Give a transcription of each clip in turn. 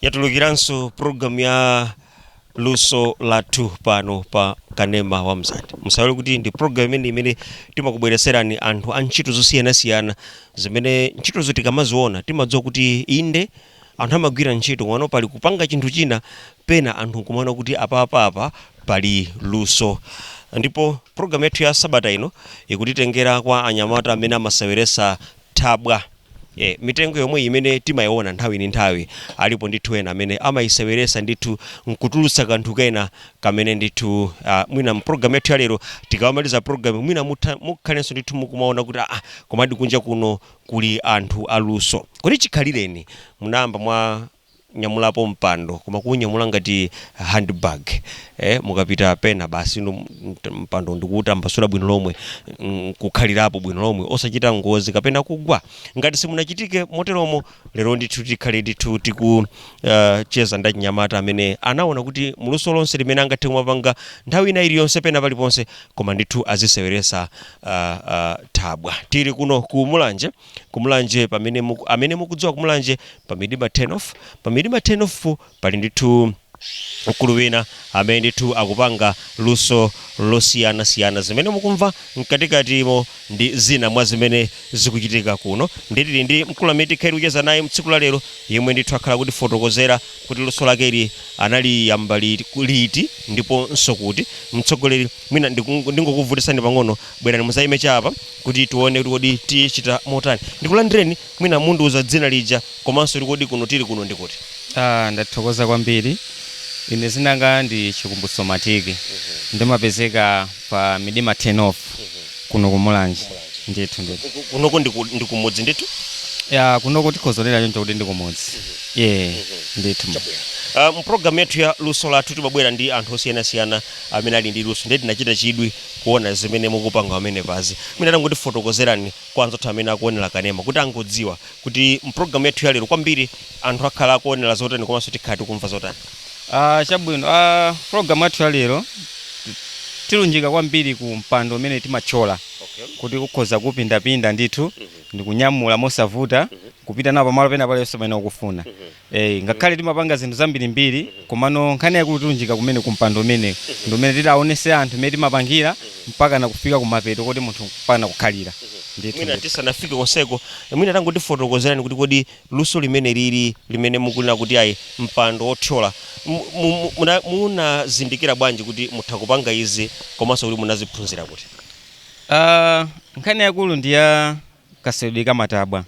Yatulukiranso program ya Luso Lathu pano pa kanema wa Mzati. Musaiwale kuti ndi program imene timakubwereserani anthu a ntchito zosiyanasiyana, zimene ntchitozo tikamaziona timadziwa kuti inde, anthu amagwira ntchito, komano pali kupanga chinthu china pena anthu nkumaona kuti apapapa pali luso. Ndipo program yathu ya sabata ino ikutitengera kwa anyamata amene amaseweresa thabwa, mitengo yomwe imene timayiona nthawi ndi nthawi. Alipo ndithu ena amene amayiseweresa ndithu nkutulutsa kanthu kena kamene ndithu mwina mpulogalamu yathu yalero, tikamaliza program, mwina mukhalenso ndithu mukumaona kuti komadi kunja kuno kuli anthu aluso. Kodi chikhalireni munayamba mwa nyamulapo mpando, koma kunyamula ngati handbag, mukapita pena basi ino mpando ndikuwutambasula bwino lomwe, kukhalirapo bwino lomwe osachita ngozi kapena kugwa? Ngati simunachitike moteromo, lero ndithu tikhale ndithu tikucheza ndi achinyamata amene anaona kuti muluso lonse limene angathe kumapanga nthawi ina iliyonse pena paliponse, koma ndithu aziseweresa thabwa. Tili kuno ku Mulanje, kumulanje pamene amene mukudziwa kumulanje pa Midima 10 off. Pa Midima 10 off pali ndithu mkulu wina amene ndithu akupanga luso losiyanasiyana. Zimene mukumva mkatikatimo ndi zina mwa zimene zikuchitika kuno. Nditili ndi mkulu amene tikhale kucheza naye mtsiku la lero, yemwe ndithu akhala kutifotokozera kuti luso lakeli analiyamba liti ndiponso kuti. Mtsogoleri, mwina ndingokuvutisani pang'ono, bwerani muzayime chapa kuti tione kuti kodi tichita motani. Ndikulandireni, mwina mundiuza dzina lija komanso kuti kodi kuno tili kuno ndikuti? Ndathokoza kwambiri. Ine zinanga ndi Chikumbutso Matiki. Ndimapezeka pa Midima 10 off kuno kumulanje. Ndithu ndithu. Kunoko ndikumudzi ndithu? Ya, kunoko tikhozonera choncho kuti ndi kumudzi. Yeah, ndithu. Mpulogalamu yathu ya Luso Lathu timabwera ndi anthu osiyanasiyana amene ali ndi luso, ndiye tinachita chidwi kuona zimene mukupanga pamene pazi. Mwina tangotifotokozerani kwa anzathu amene akuonera kanema kuti angodziwa kuti mpulogalamu yathu ya lero kwambiri anthu akhala akuonera zotani komanso tikhala tikumva zotani. Chabwino, program yathu ya lero tilunjika kwambiri ku mpando umene timathyola kuti ukhoza kupindapinda ndithu ndikunyamula mosavuta kupita nawo pamalo pena palionse pamene ukufuna. Ngakhale timapanga zinthu zambirimbiri, komano nkhani yakulu tilunjika kumene kumpando umene ndi umene titaonese anthu imene timapangira mpaka na kufika kumapeto kuti munthu mpaka na kukhalira ndithu. Mwina ndithu. Tisanafike konseko, mwina tangotifotokozerani kuti kodi luso limene lili limene mukunena kuti ayi, mpando wothyola, munazindikira bwanji kuti mutha kupanga izi, komanso kuti munaziphunzira kuti? Nkhani yakulu ndi ya kasewedwe kamatabwa,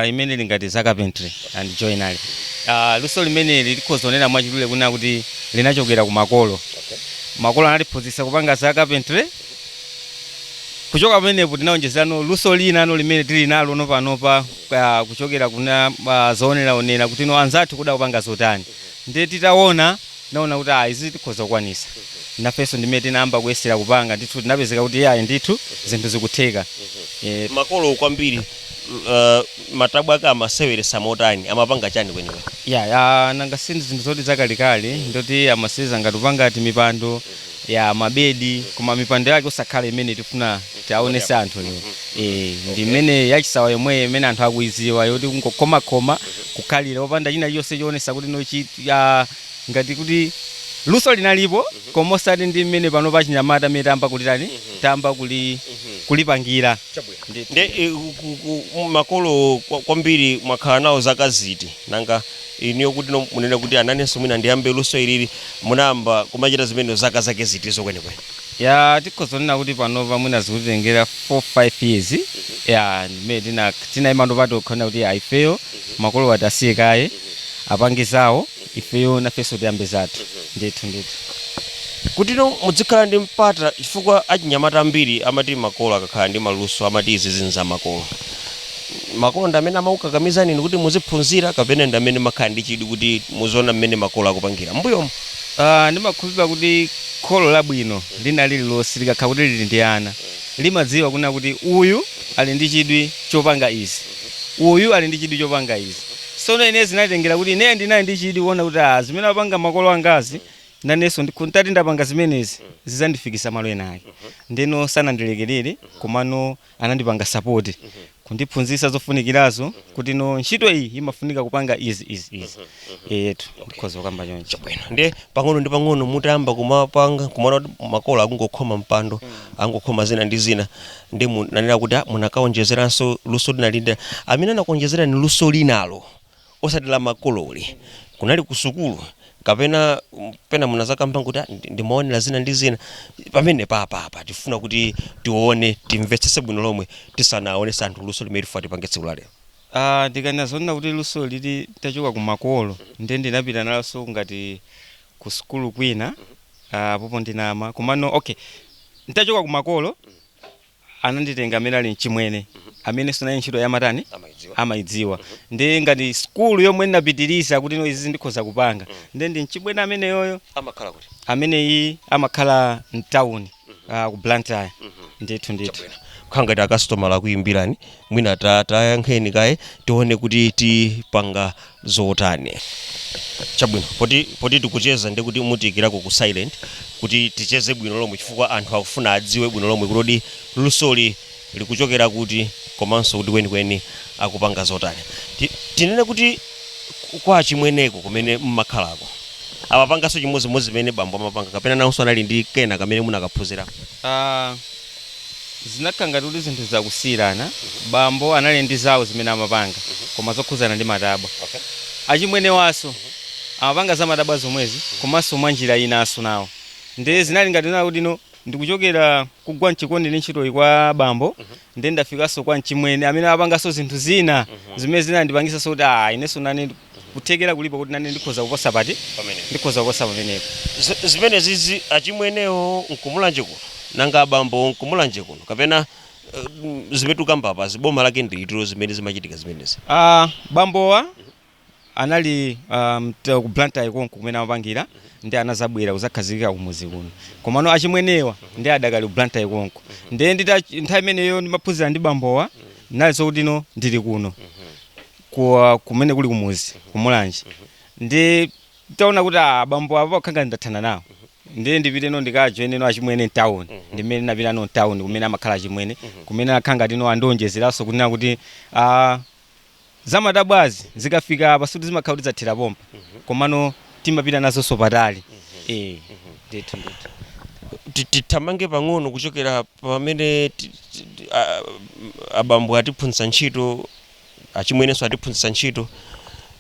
imene ili ngati za carpentry and joinery. Luso limeneli likhozonena mwachidule kunena kuti linachokera ku makolo. Makolo anatiphunzitsa kupanga za carpentry. Kuchoka pamenepo tinawonjezerano luso linano limene tili nalo no panopa, kuchokera kuna zooneraonera kuti no anzathu kuda kupanga zotani. Ndiye titaona, tinaona kuti izi tikhoza kukwanisa nafenso, ndimene tinayamba kuyesera kupanga. Ndithu tinapezeka kuti yayi, ndithu zinthu zikutheka. Makolo kwambiri matabwa ake amaseweresa motani, amapanga chani kwenikweni? Ya, nanga si zinthu zoti zakalekale, ndoti amaseza ngati kupanga ti mipando ya mabedi, koma mipando yake usakhala imene tifuna tiaonese anthu lero, ndi imene yachisawa yomweyo imene anthu akuiziwa, yoti kungokhomakhoma kukhalira opanda china chilichonse choonesa kuti no ngati kuti luso linalipo, koma osati ndi mmene pano pachinyamata mmene tamba kulitani, tamba kulipangira. Ndithu. Nde makolo kwambiri mwakhala nawo zaka ziti? Nanga iniyo kuti no munene kuti ananenso mwina ndiyambe luso ilili, munayamba kumachita zimene zaka zake zitizo kwenikweni? Ya, tikhozonena kuti panopa mwina zikutitengera 4 5 years, ya, ndimene tinayima ndopati kukhona kuti ifeyo makolo ati asiye kaye apange zawo, ifeyo nafenso tiyambe zathu. Ndithu ndithu. Kuti no muzikhala ndi mpata, chifukwa achinyamata ambiri amati makolo akakhala ndi maluso amati izi zinza makolo. Makolo ndi amene amakukakamizani inu kuti muziphunzira, kapena ndi amene makhala ndi chidwi kuti muziona mmene makolo akupangira mbuyomo? Ndimakhulupirira kuti kholo labwino lina lililonse likakhala kuti lili ndi ana limadziwa kuna kuti uyu ali ndi chidwi chopanga izi, uyu ali ndi chidwi chopanga izi. Sono ine zinatengera kuti ine ndinali ndi chidwi kuona kuti zimene apanga makolo angazi, nanenso ntati ndapanga zimenezi zizandifikisa malo ena ake. Ndeno sanandilekerere, komano anandipanga support. Kundiphunzitsa zofunikirazo kuti no, ntchito iyi imafunika kupanga izi, izi, izi. Etu, ndikhoza kukamba choncho. Chabwino. Ndiye pang'ono ndi pang'ono mutayamba kumapanga, kumaona kuti makolo akungokhoma mpando, angokhoma zina ndi zina, ndi munanena kuti munakaonjezeranso luso lina lina. Amene anakuonjezerani luso linalo osati la makololi, kunali ku sukulu kapena pena munazakamba kuti ndimaonera zina ndi zina? Pamene papapa tifuna kuti tione, timvetsese bwino lomwe tisanaonese anthu luso limene tifuna tipange tsiku la lero. Ah, ndikanena zonena kuti luso lili tachoka ku makolo, ndiye ndinapita naso ngati ku sukulu kwina, popo ndinama. Komano okay, ntachoka ku makolo ananditenga amene ali mchimwene, amene sinayi ntchito yamatani, amayidziwa. Ndi ngati sukulu yomwe ndinapitiriza kuti no, izi ndikhoza kupanga, ndiye ndi mchimwene ameneyoyo. Amakhala kuti? Ameneyi amakhala mtawuni, ku Blantyre, ndithu ndithu. Kukhala ngati akasitomala akuyimbirani, mwina tayankheni kaye tione kuti tipanga zotani. Chabwino, poti tikucheza, ndi kuti mutiyikirako ku silent kuti ticheze bwino lomwe, chifukwa anthu akufuna adziwe bwino lomwe kuti lusoli likuchokera kuti, komanso kuti kwenikweni akupanga zotani. Tinene kuti kwa chimweneko kumene mmakhalako amapanganso chimodzimodzi zimene bambo amapanga, kapena nawonso anali ndi kena kamene munakaphunzira? Ah, zinakhala ngati kuti zinthu zakusiyirana. Bambo anali ndi zawo zimene amapanga, koma zokhuzana ndi matabwa. Achimwene waso amapanga za matabwa zomwezi, komanso mwa njira inanso nawo. Ndi zinali ngati nawo kuti no, ndikuchokera kugwa mchikondi ndi ntchitoyi kwa bambo, ndi ndafikanso kwa mchimwene amene apanganso zinthu zina zimene zinandipangisanso kuti inenso nane kuthekera kulipo kuti nane ndikhoza kuposa pati, ndikhoza kuposa pamenepo. Zimene zizi, achimwenewo nkumulanje kuno, nanga abambo nkumulanje kuno, kapena zimene tukamba apa ziboma lake ndilitiro zimene zimachitika zimenezi? Bambowa anali ku Blantyre konko kumene amapangira, ndi anazabwera kuzakhazikika kumuzi kuno. Komano achimwenewa ndi adakali ku Blantyre konko. Ndiye ndita nthawi imeneyo ndimaphunzira ndi bambowa, nalinso kuti no, ndili kuno kumene kuli kumuzi kumulanje. Ndi taona kuti bambo apo pakhanga ndathana nawo, ndiye ndipite no, ndikajoine no achimwene mtown. Ndimene ndinapita no mtown kumene amakhala achimwene, kumene akhanga tino andionjezeranso kunena kuti zamatabwazi zikafika apa suti zimakhala kuti zathera pompa, komano timapita nazonso patali. Ndithu ndithu. Tithamange pang'ono kuchokera pamene abambo atiphunzitsa ntchito, achimwenenso atiphunzitsa ntchito,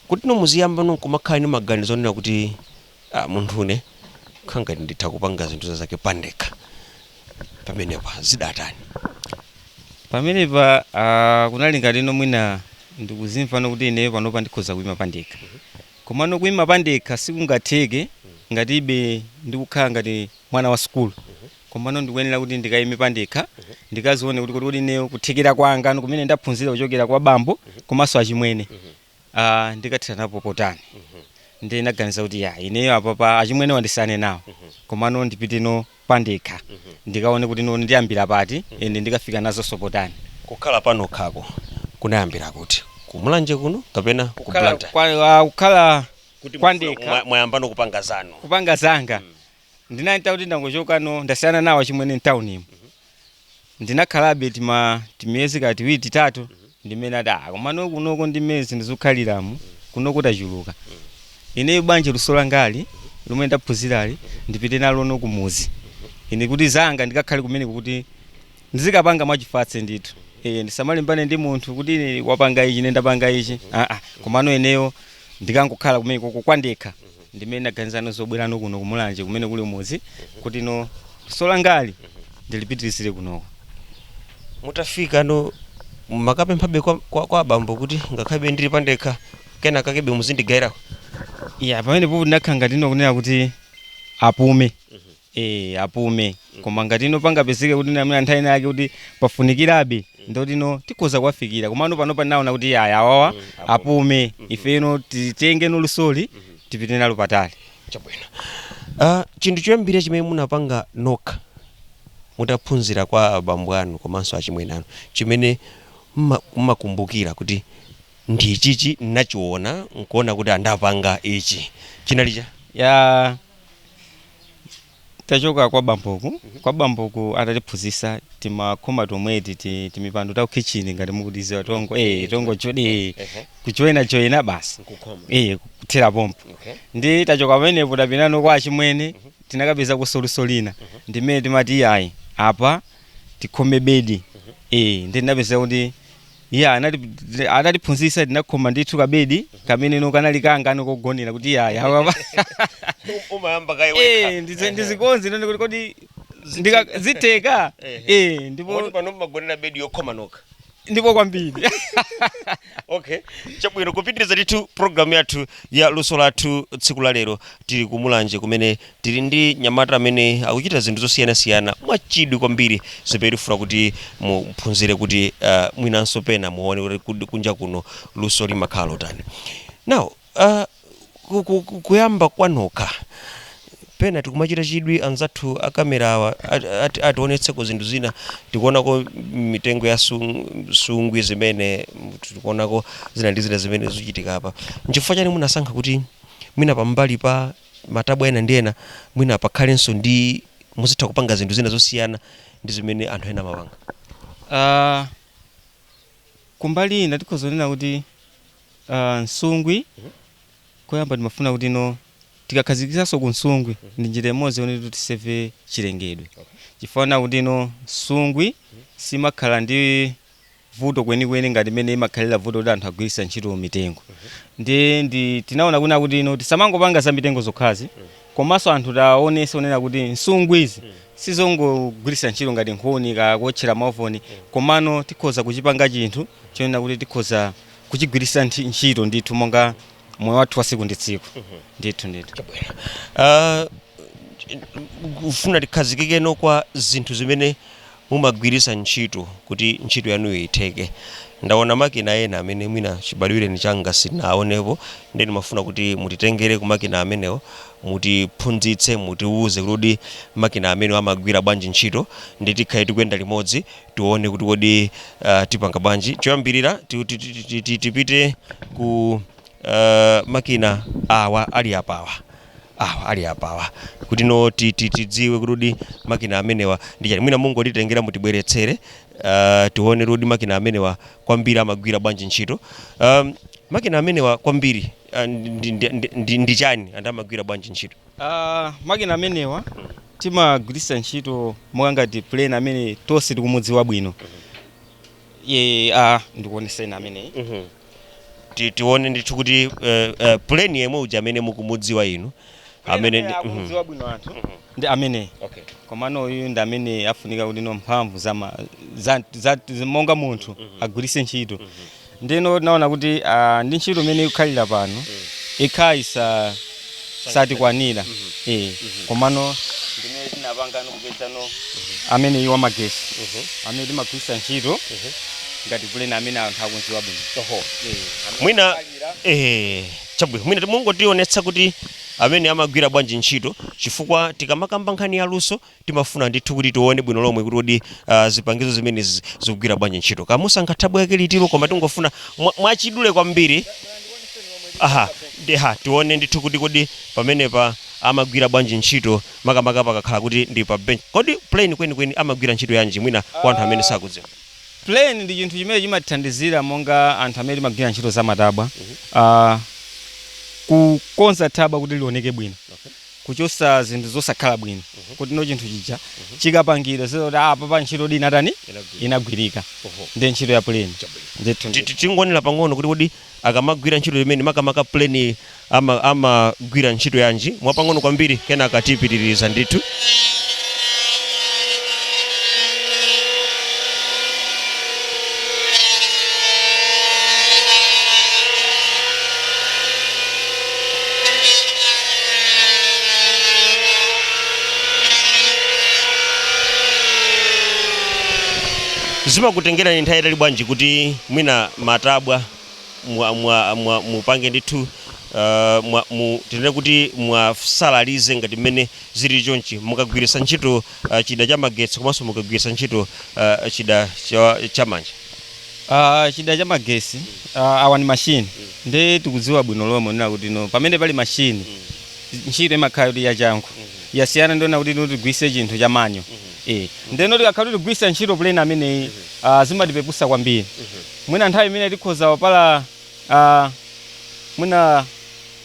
kuti no muziyamba no kumakhala ndi maganizo onena kuti munthune khangati nditha kupanga zinthu zake pandekha, pamenepa zidatani? Pamenepa kunali ngati ino mwina ndikuzimva kuti ineyo panopa ndikhoza kuyima pandekha. Komano kuyima pandekha sikungatheke ngati ibe ndikukhala ngati mwana wa sukulu. Komano ndikuyenera kuti ndikayime pandekha, ndikazione kuti ineyo kuthekera kwanga no kumene ndaphunzira kuchokera kwa bambo komanso achimwene, ndikathira napo potani. Ndi naganiza kuti ya, ineyo apa pa achimwene wandisane nawo, komano ndipite no pandekha, ndikaone kuti no, ndiyambira pati ende ndikafika nazonso potani. Kukhala panokhako kunayambira kuti, kumulanje kuno kapena ku Kukhala Blantyre? Kukhala Kuti kwandekha. Mwayamba no kupanga zanu. Kupanga zanga, ndinayita kuti ndangochokano, ndasiyana nawo achimwene mtaunimo, ndinakhalabe tima timiyezi kati tiwiri titatu, ndimene ati komano kunoko ndimene zinthu zikukhaliramu kunoko tachuluka, ineyo bwanji luso langali lomwe ndaphunzirali ndipite nalono kumuzi ine, kuti zanga ndikakhale kumeneko, kuti ndizikapanga mwachifatse ndithu, ndisamalimbane ndi munthu kuti ine wapanga ichi, ine ndapanga ichi. Komano ineyo ndikangokhala kumeneko kwandekha. Ndimene ndaganizano zobwerano kuno kumulanje kumene kuli umuzi, kuti no, luso langali ndilipitirizire kunoko. Mutafika no, makapemphabe kwa abambo kuti ngakhale ndili pandekha, kena kakebe muzindigayirako? Ya, pamene popo ndinakhala ngati ino kunena kuti apume, apume. Koma ngati ino pangapezeke kuti namene nthawi ina yake kuti pafunikirabe, ndoti no, tikhoza kuwafikira. Komano pano panaona kuti aya awawa apume, ife ino titenge no lusoli tipite nalo patali. Chabwino. Chinthu choyambirira chimene munapanga nokha mutaphunzira kwa abambo anu komanso achimwene anu, chimene mmakumbukira kuti ndi chichi, nachiona nkuona kuti andapanga ichi, chinali cha? Ya. Tachoka kwa bamboku, kwa bamboku atatiphunzitsa timakhoma tomweti timipando ta kitchen ngati mukutiziwa tongo tongo chodi kujoina joina basi. Nkukhoma. Kuthera pompo. Okay. Ndi tachoka pamenepo tapinano kwa achimwene, tinakapeza kusoluso lina ndimene timati ayi, apa tikhome bedi. Ndi tinapeza kuti iye atatiphunzitsa tinakhoma ndithu kabedi kamene no kanali kangano kogonera kuti iyayi apa Umayamba kaye wekha. Ndizikonze ndone kuti kodi zitheka. Ndipo Moti pano mumagonera bedi yokhoma nokha? Ndipo kwambiri. Okay, chabwino. Kupitiriza ndithu programu yathu ya Luso Lathu tsiku la lero, tili kumulanje kumene tili ndi nyamata amene akuchita zinthu zosiyanasiyana mwachidwi kwambiri, zimene tifuna kuti muphunzire kuti mwinanso pena muone kuti kunja kuno luso limakhala lotani. Now kuyamba kwanokha, pena tikumachita chidwi anzathu akamera awa ationetseko zinthu zina. Tikuonako mitengo ya sungwi zimene tikuonako zina ndi zina zimene zikuchitika apa. Nchifukwa chani munasankha kuti mwina pambali pa matabwa ena ndi ena mwina pakhalenso ndi muzitha kupanga zinthu zina zosiyana ndi zimene anthu ena amapanga? Kumbali ina tikhozonena kuti nsungwi koyamba timafuna kuti no tikakhazikisanso ku nsungwi ndi njira imodzi yoti tiseve chilengedwe, chifukwa kuti no nsungwi simakhala ndi vuto kwenikweni ngati imene imakhalira vuto kuti anthu agwiritsa ntchito mitengo. Ndi tinaona kuna kuti ino tisamangopanga za mitengo zokhazi, komanso anthu taonese onena kuti nsungwizi sizongogwiritsa ntchito ngati nkhuni kakuotchera maovoni, komano tikhoza kuchipanga chinthu chonena kuti tikhoza kuchigwiritsa ntchito ndithu monga moyo wathu wa tsiku ndi tsiku ndithu ndithu. Kufuna tikhazikikeno kwa zinthu zimene mumagwiritsa ntchito kuti ntchito yanuyo itheke, ndaona makina ena amene mwina chibadwireni changa sinaonepo, ndi ndimafuna kuti mutitengere ku makina amenewo, mutiphunzitse, mutiuze kuti makina amenewo amagwira bwanji ntchito, ndi tikhale tikuyenda limodzi tione kuti kodi tipanga bwanji. Choyambirira tipite ku makina awa ali apawa, awa ali apawa, kuti no tidziwe kuti kodi makina amenewa ndi chani. Mwina mungotitengera mutibweretsere, tione kuti makina amenewa kwambiri amagwira bwanji ntchito. Makina amenewa kwambiri ndi chani and amagwira bwanji ntchito? Makina amenewa timagwiritsa ntchito monga ngati plane amene tonse tikumudziwa bwino ye. Ndikuoneseni ameneyi. Tione ndithu kuti plane yemwe uja amene mukumudziwa inu amene Akumudziwa bwino anthu ndi ameneyi. Okay. Komano uyu ndi amene afunika kuti no mphamvu za monga munthu agwiritse ntchito. Ndino tinaona kuti ndi ntchito imene ikukhalira pano ikhala isa satikwanira, komano ndimene tinapanga kupezano amene iwo amagesi amene timagwiritsa ntchito ngati plane amene anthu akudziwa bwino. Oho. Mwina chabwino, mwina mungotionetsa kuti amene amagwira bwanji ntchito, chifukwa tikamakamba nkhani ya luso timafuna ndithu kuti tione bwino lomwe kuti kodi zipangizo zimenezi zikugwira bwanji ntchito. Kamusankha thabwa yake litiro, koma tingofuna mwachidule kwambiri. Aha, ndiha tione ndithu kuti kodi pamenepa amagwira bwanji ntchito, makamaka pakakhala kuti ndi pa bench. Kodi plane kwenikweni amagwira ntchito yanji, mwina kwa anthu amene sakudziwa? Plane ndi chinthu chimene chimatithandizira monga anthu amene timagwira ntchito za matabwa kukonza thabwa kuti lioneke bwino, kuchosa zinthu zosakhala bwino, kuti no chinthu chija chikapangidwa zoti apa pa ntchito di inatani, inagwirika. Ndi ntchito ya plane ndithu. Tingonera pang'ono kuti kodi akamagwira ntchito imene, makamaka plane amagwira ntchito yanji, mwapang'ono kwambiri, kenaka tipitiriza ndithu. Zimakutengerani nthawi itali bwanji kuti mwina matabwa mupange ndithu tinene kuti mwasalalize ngati mmene zili chonchi, mukagwiritsa ntchito chida cha magetsi komanso mukagwiritsa ntchito chida cha manja? Chida cha magesi, awa ni mashini, ndi tikudziwa bwino lomwe nena kuti no pamene pali mashini ntchito imakhala kuti yachangu. Yasiyana ndiona kuti tigwise chinthu cha manual. Ndeno tikakhala kuti tigwisa ntchito plane ameneyi, zimatipepusa kwambiri. Mwina nthawi imene tikhoza kupala mwina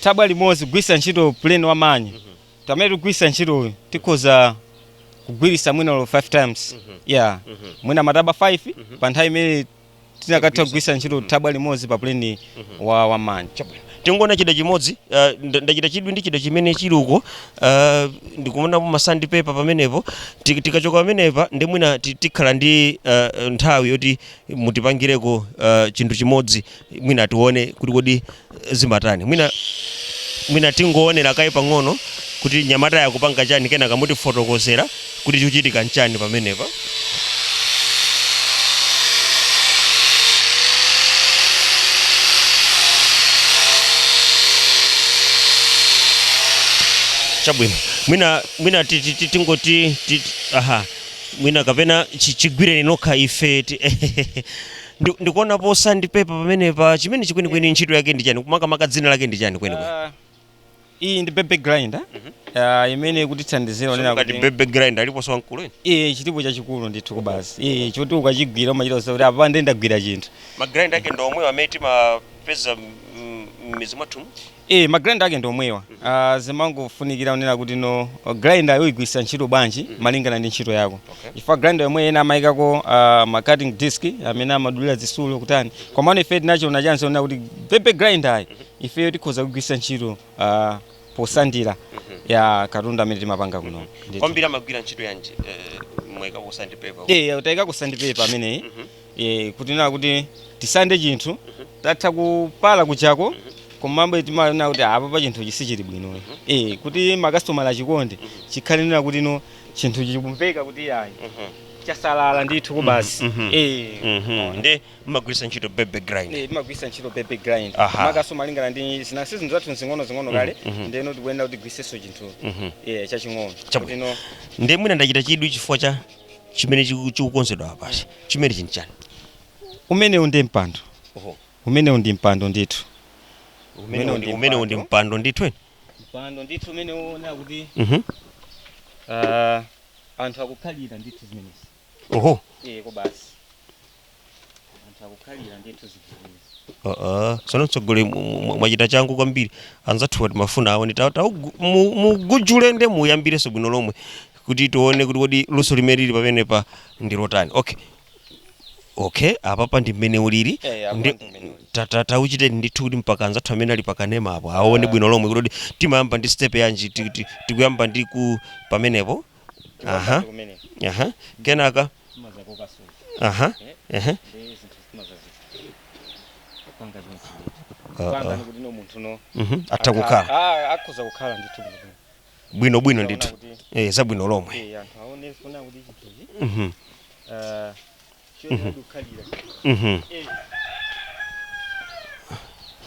thabwa limodzi kugwisa ntchito plane wa manual, tamene tikugwisa ntchitoyo tikhoza kugwirisa mwina lo 5 times, yeah, mwina matabwa 5 pa nthawi imene tinakatha kugwisa ntchito thabwa limodzi pa plane wa manual. Tingoona chida chimodzi. Ndachita chidwi ndi chida chimene chili uko. Ndikuonapo ma sandpaper pamenepo. Tikachoka pamenepa ndi mwina tikhala ndi nthawi yoti mutipangireko chinthu chimodzi, mwina tione kuti kodi zimatani. Mwina tingoonera kaye pang'ono kuti nyamata yakupanga chani, kenaka mutifotokozera kuti chikuchitika nchani pamenepa. Chabwino, mwina tingoti aha, mwina kapena chigwireni nokha ife. Ndikuonapo sandpaper pamenepa. Chimene chikwenikweni ntchito yake ndi chani? Kumakamaka dzina lake ndi chani kwenikweni? Iyi ndi bebe grinder, imene ikutithandizira onena ngati kuti bebe grinder aliponso wamkulu eni? Iye chilipo chachikulu ndithu kubasi, iye choti ukachigwira umachita kuti apa ndi ndagwira chinthu. Ma grinder ake ndi omwewa amene timapeza m'mizi mwathumu? Ma grinder ake ndi omwewa. Zimangofunikira onena kuti no grinder yo igwisa ntchito bwanji malingana ndi ntchito yako. Chifukwa grinder yomwe ena amayikako ma cutting disc amene amadulira zitsulo kutani, komano ife tinachiona chanso onena kuti bebe grinder ayi, ifeyo tikhoza kugwisa ntchito posandira ya katundu amene timapanga kuno ndithu. Kwambiri amagwira ntchito yanji mwayikako sandpaper? Utayikako sandpaper ameneyi, kuti na kuti tisande chinthu, tatha kupala kuchako, komambe timaona kuti apa pa chinthu chisichili bwino, kuti makasitomala achikonde, chikhale nena kuti no chinthu chikumveka kuti ayi, chasalala ndithu kubasi. Ndi mmagwiritsa ntchito bebe grinder? Timagwiritsa ntchito bebe grind. Makaso malingana ndi zina si zinthu zathu zing'ono zing'ono kale, ndeno tikuyenera kuti tigwiritsenso chinthu chaching'ono. Chabwino. Kuti no Ndi mwina ndachita chidwi chifukwa cha chimene chikukonzedwa apachi. Chimene chini chani? Umenewu ndi mpando. Umenewu ndi mpando ndithu. Umenewu ndi mpando ndithu eni? Mpando ndithu umene uona kuti anthu akukhalira ndithu zimenezi. Kobasi anthu akukhalira ndithu zimenezi. Sono mtsogoli, mwachita changu kwambiri. Anzathu timafuna aone, mugujule nde muyambirenso bwino lomwe kuti tione kuti kodi luso limene lili pamenepa ndi lotani. Okay, apapa ndi mmene ulili. Apa ndi mmene ulili. Tauchiteni ndithu kuti mpaka anzathu amene ali pakanema apo aone bwino lomwe kuti kodi timayamba ndi step yanji. Tikuyamba ndi ku pamenepo. Aha. Kumene aha, kenaka timazakokaso. Aha, ehe. Ndi zinthu timazazipanga chonchi ndithu, panga kuti no munthu no Atha kukhala. Akhoza kukhala ndithu bwino. Bwino bwino ndithu. Kuti Zabwino lomwe. Anthu aone funa kuti chinthuchi choyenera kukhalira.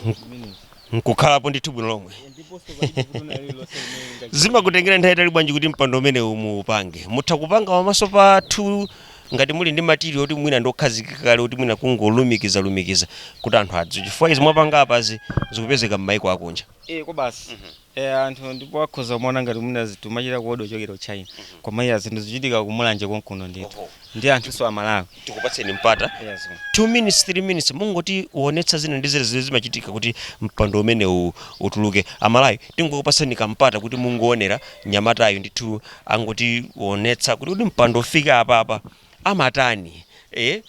Zimenezi. Nkukhalapo ndithu bwino lomwe. Ndiponso palibe vuto na lililonse limene Zimakutengera nthawi itali bwanji kuti mpando umene umupange? Mutha kupanga pamaso pathu ngati muli ndi material kuti mwina ndokhazikika kale, kuti mwina kungolumikiza lumikiza kuti anthu adziwe, chifukwa izi mwapanga apazi zikupezeka m'maiko akunja. Kobasi, anthu ndipo akhoza kumaona ngati mwina timachita kuoda ochokera ku China, koma iya, zinthu zichitika kumulanje konkuno ndithu ndi anthu amalawi. Tikupatseni mpata. Yes. 2 minutes, 3 minutes, mungoti uonetsa zina ndi zina zimene zimachitika kuti mpando umene utuluke. Amalawi, tingokupatsani kampata kuti mungoonera nyamatayo ndithu angoti uonetsa kuti mpando ufike apapa amatani,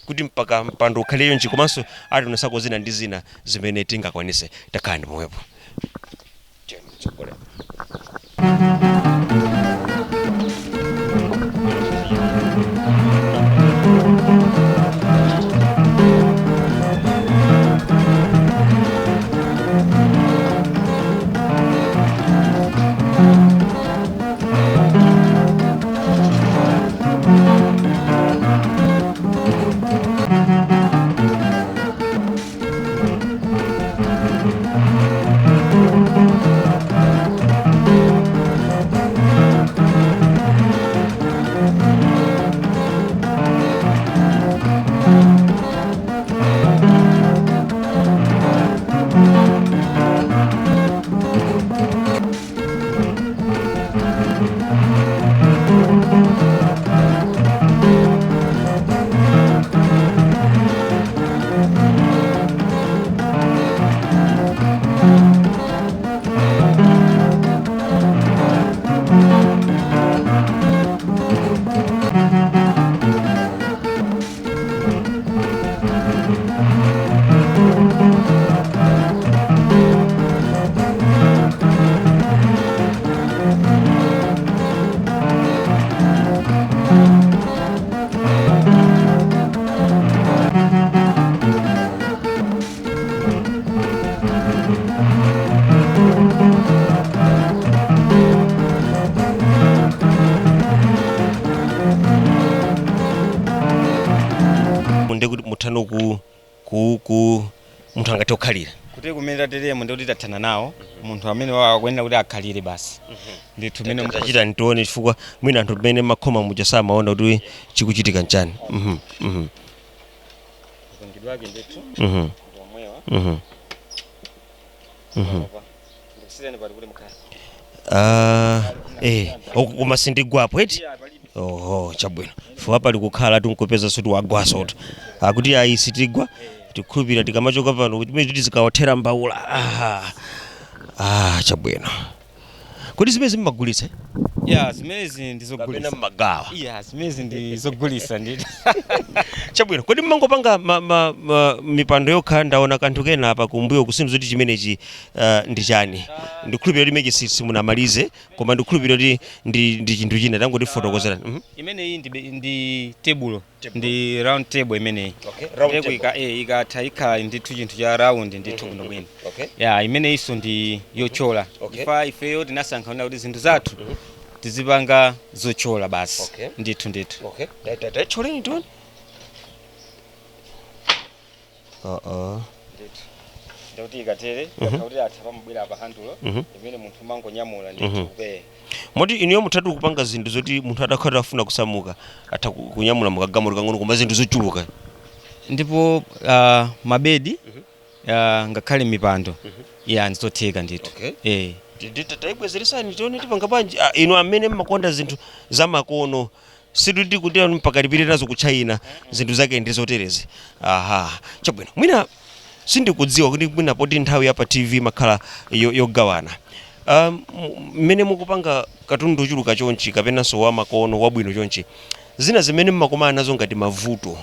kuti mpaka mpando ukhale nchi, komanso ationesako zina ndi zina zimene tingakwanise. Takhala ndi pomwepo. Tsogolera. Ndikuti muthano ku munthu angathe kukhalira. Kuti kumene tateremo ndikuti tathana nawo, munthu amene wakuyenera kuti akhalire basi ndithu mene. Tachita ntione, chifukwa mwina anthu mmene makhoma muja samaona kuti chikuchitika nchani. Kupangidwe ake ndithu ndi omwewa. Ndikusiyani pali kuti mukhale. Ah, koma sindigwapo eti? Oho, chabwino, chifukwa pali kukhala tinkupeza soti wagwasoto akuti ayi, sitigwa. Tikhulupirira tikamachoka pano kuti mene tizikawathera mbawula. Ah, chabwino. Kodi zimene zimmagulitsa? Ya, zimenezi Kapena ndizogulitsa. mmagawa? Ya, zimenezi ndizogulitsa ndithu. Chabwino. Kodi mmangopanga mipando yokha? Ndaona kanthu kena apa kumbuyo kusindu zoti chimenechi ndi chani? Ndikhulupirira kuti mechi simunamalize, koma ndikhulupirira kuti ndi chinthu china. Tangotifotokozerani. Imeneyi ndi tebulo, ndi round table imeneyi. Round Ndipo table. Ikatha ikhala ndithu chinthu cha round ndithu bwinobwino. Ya, imeneyinso ndi yochola. Ifa ifeyo tinasankha kunena kuti zinthu zathu tizipanga zochola basi. Ndithu ndithu. Okay, tacholeni tione. Ndithu, ndikuti ikatere, ikakhala kuti atha, pamabwera pa handulo imene munthu umangonyamula ndithu. Moti inuyo muthatu kupanga zinthu zoti munthu adakhala afuna kusamuka atha kunyamula mukagamuli kang'ono, koma zinthu zochuluka. Ndipo mabedi, ngakhale mipando, ya, ndizotheka ndithu. Taibwezeresani tione tipanga bwanji. Ah, inu amene mmakonda zinthu zamakono, situti kuti mpaka tipite nazo ku China, zinthu zake ndi zoterezi. Aha, chabwino. Mwina sindikudziwa kuti mwina poti nthawi ya pa TV makhala yogawana, mmene mukupanga katundu ochuluka chonchi kapenanso wamakono wabwino chonchi, zina zimene mmakumana nazo ngati mavuto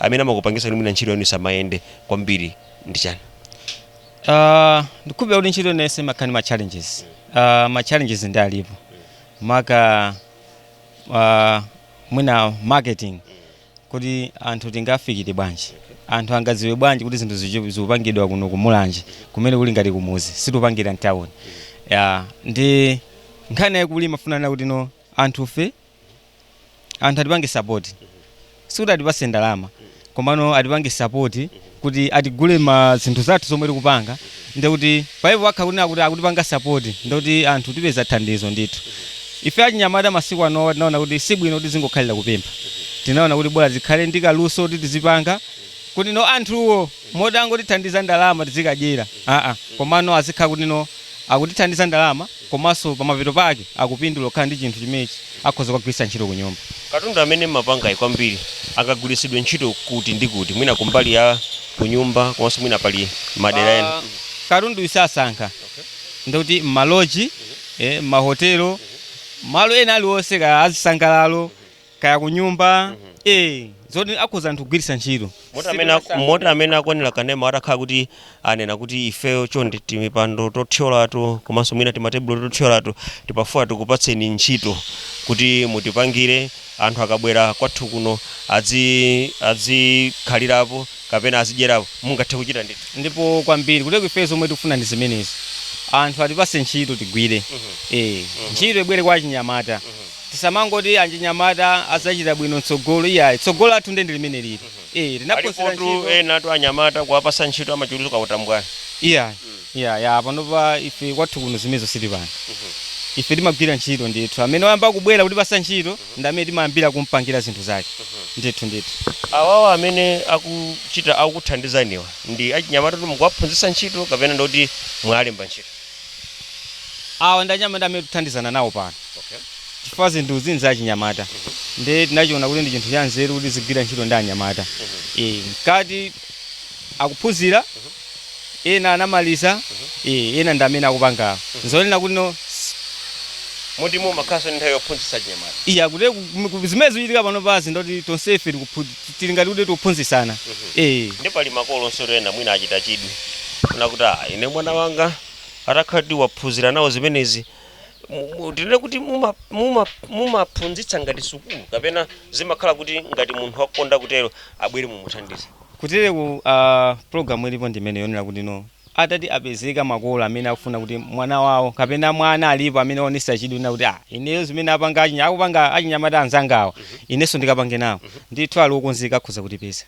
amene amakupangisa kuti mwina ntchito yanu isamayende kwambiri ndi chani? Ndikhulupirira kuti ntchito inense imakhala ndi ma challenges. Ma challenges ndi alipo, maka mwina marketing, kuti anthu tingafikire bwanji, anthu angadziwe bwanji kuti zinthu zikupangidwa kuno kumulanje kumene kuli ngati kumuzi, situpangira mtawuni. Ya, ndi nkhani yayikulu imafunana kuti no anthufe, anthu atipange support, sikuti atipase ndalama, komano atipange support kuti atigule ma zinthu zathu zomwe tikupanga. Ndikuti paipo akha kunena kuti akutipanga support, ndikuti anthu tipeza thandizo ndithu. Ife achinyamata masiku ano tinaona kuti sibwino kuti zingokhalira kupempha. Tinaona kuti bora tikhale ndi kaluso kuti tizipanga, kuti no anthuwo moti angotithandiza ndalama tizikadyera, aa, komano azikhala kuti no akutithandiza ndalama, komanso pamapeto pake akupindula kukhala ndi chinthu chimenechi akhoza kukagwiritsa ntchito ku nyumba. Katundu amene mmapangayi kwambiri akagwiritsidwe ntchito kuti ndi kuti? Mwina kumbali ya kunyumba, komanso mwina pali madera ena? Katundu isasankha, ndikuti mmaloji, mmahotelo, malo ena aliwonse, kaya azisangalalo, kaya kunyumba, zoti akhoza anthu kugwiritsa ntchito. Moti amene akwanira kanema atakhala kuti anena kuti ifeyo chonde timipando tothyolatu komanso mwina timatebulo tothyolatu tipafuwa tikupatseni ntchito kuti mutipangire, anthu akabwera kwathu kuno azikhalirapo kapena azidyerapo, mungathe kuchita ndithu? Ndipo kwambiri. Kuti ife zomwe tikufuna ndi zimenezi, anthu atipase ntchito tigwire. Ntchito ibwere kwa achinyamata. Tisamangoti achinyamata azachita bwino mtsogolo, iyayi, tsogolo lathu ndi limene lili. Tinaphunzira Alipotu ntchito. Ena tu anyamata kuwapasa ntchito amachuluka kautambwani. Iya, iya, ya, panopa ife kwathu kuno zimenezo sitipanga. Ife timagwira ntchito ndithu. Amene wayamba kubwera kutipasa ntchito ndi amene timayambira kumpangira zinthu zake ndithu ndithu. Awawa amene akuchita akukuthandizaniwa ndi achinyamata kuti mukuwaphunzitsa ntchito, kapena ndoti mwalemba ntchito? Awa ndi anyamata amene tikuthandizana nawo pano, chifukwa zinthu zinthu za achinyamata, ndi tinachiona kuti ndi chinthu cha nzeru kuti zigwira ntchito ndi anyamata. Mkati akuphunzira, ena anamaliza, ena ndi amene akupanga nzonena kuti no. Moti mumakhalanso ndi nthawi yophunzitsa achinyamata? Iya, kuti zimene zikuchitika pano pazi ndoti tonsefe tili ngati kuti tikuphunzitsana. Ndi pali makolo onse ena mwina achita chidwi kuna kuti ah, ine mwana wanga atakhala kuti waphunzira nawo zimenezi, tinene kuti mumaphunzitsa ngati sukulu, kapena zimakhala kuti ngati munthu wakonda kutero abwere mumuthandize? Kutereku program ilipo ndimene yonena kuti no. Atati apezeka makolo amene akufuna kuti mwana wawo kapena mwana alipo amene aonesa chidwi na kuti, ah, ineyo zimene apanga akupanga achinyamata anzangawa, inenso ndikapange nawo, ndithu ali okonzeka, akhoza kutipeza.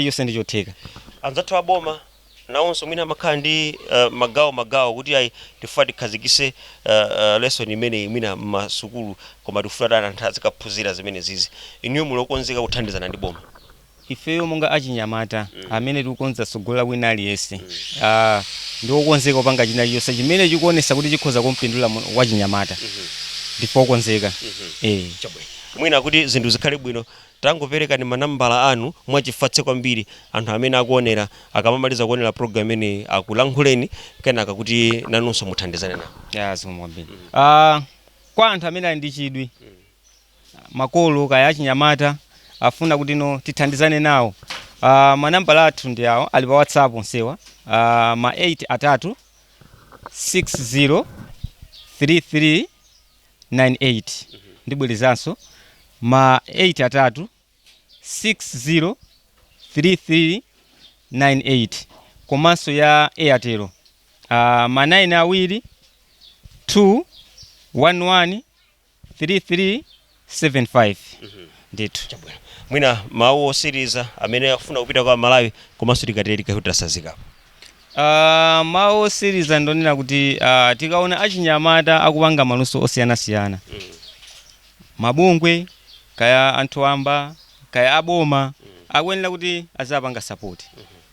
Chonse ndi chotheka. Anzathu aboma nawonso mwina amakhala ndi magawo magawo kuti ayi, tifuna tikhazikise lesson imeneyi mwina mmasukulu, koma tifuna tani anthu azikaphunzira zimene zizi. Inuyo muli okonzeka kuthandizana ndi boma? Ifeyo monga achinyamata amene tikukonza tsogolo la wina aliyense, ndi okonzeka kupanga china chilichonse chimene chikuonesa kuti chikhoza kumpindula wachinyamata. Ndife okonzeka, eh. Mwina kuti zinthu zikhale bwino, tangoperekani manambala anu mwachifatse kwambiri, anthu amene akuonera akamamaliza kuonera program imeneyi akulankhuleni, kenaka kuti nanunso muthandizane nawo. Ya, zikomo kwambiri. Kwa anthu amene ali ndi chidwi, makolo kaya achinyamata afuna kuti no tithandizane nawo, manambala athu ndi awo ali pa WhatsApp onsewa, ma 8 3 60 33 98. Ndibwerezanso, ma 8 3 60 33 98. Komanso ya Airtel, ma 9 2 2 1 1 3 3 7 5 ndithu. Mwina mawu osiriza amene akufuna kupita kwa Malawi, komanso tikatere tikahutasazikapo. Mawu osiriza ndonena kuti tikaona achinyamata akupanga maluso osiyanasiyana, mabungwe kaya anthu amba kaya aboma akuyenera kuti azapanga support,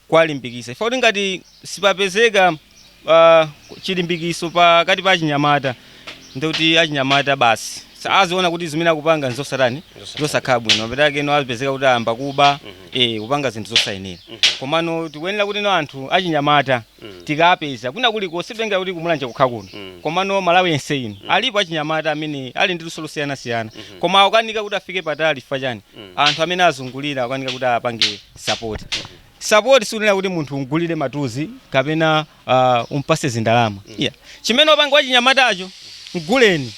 kwalimbikisa ifa kuti ngati sipapezeka chilimbikiso pakati pa achinyamata, ndikuti achinyamata basi aziona kuti zimene akupanga nzosatani, zosakhala bwino. Mapetake no azipezeka kuti ayamba kuba, kupanga zinthu zosayenera. Komano tikuyenera kuti no anthu achinyamata tikapeza kuna kulikonse, titenga kuti kuMulanje kukha kuno, komano Malawi yense ino alipo achinyamata amene ali ndi luso losiyanasiyana, koma akukanika kuti afike patali. Chifukwa chani? Anthu amene azungulira akukanika kuti apange support. Support sikunena kuti munthu umgulire ma tools kapena umpase zindalama. Yeah. Chimene wapanga wachinyamatacho mguleni.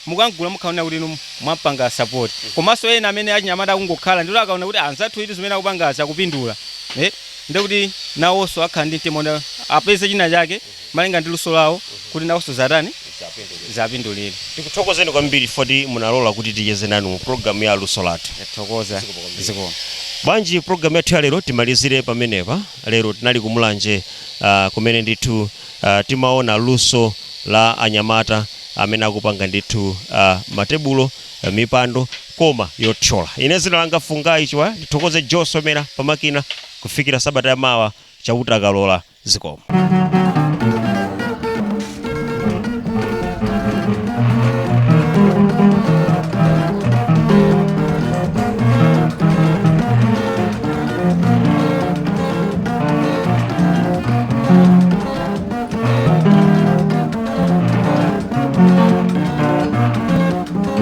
Mukangula mukhaona kuti inu mwampanga support. Komanso ena amene achinyamata akungokhala ndilo akaona kuti anzathu itu zimene akupangazi akupindula, ndikuti nawonso akhala ndi mtima woti apeze china chake malinga ndi luso lawo, kuti nawonso zatani, zapindulire. Tikuthokozeni kwambiri foti munalola kuti ticheze nanu mu programu ya Luso Lathu. Tathokoza, zikomo. Bwanji programu yathu ya lero timalizire pamenepa. Lero tinali kuMulanje, kumene ndithu timaona luso la anyamata amene akupanga ndithu matebulo, mipando koma yothyola. Ine zina langa Fungai Chiwaya. Ndithokoze Josomera pamakina. Kufikira sabata yamawa, Chauta akalola, zikomo.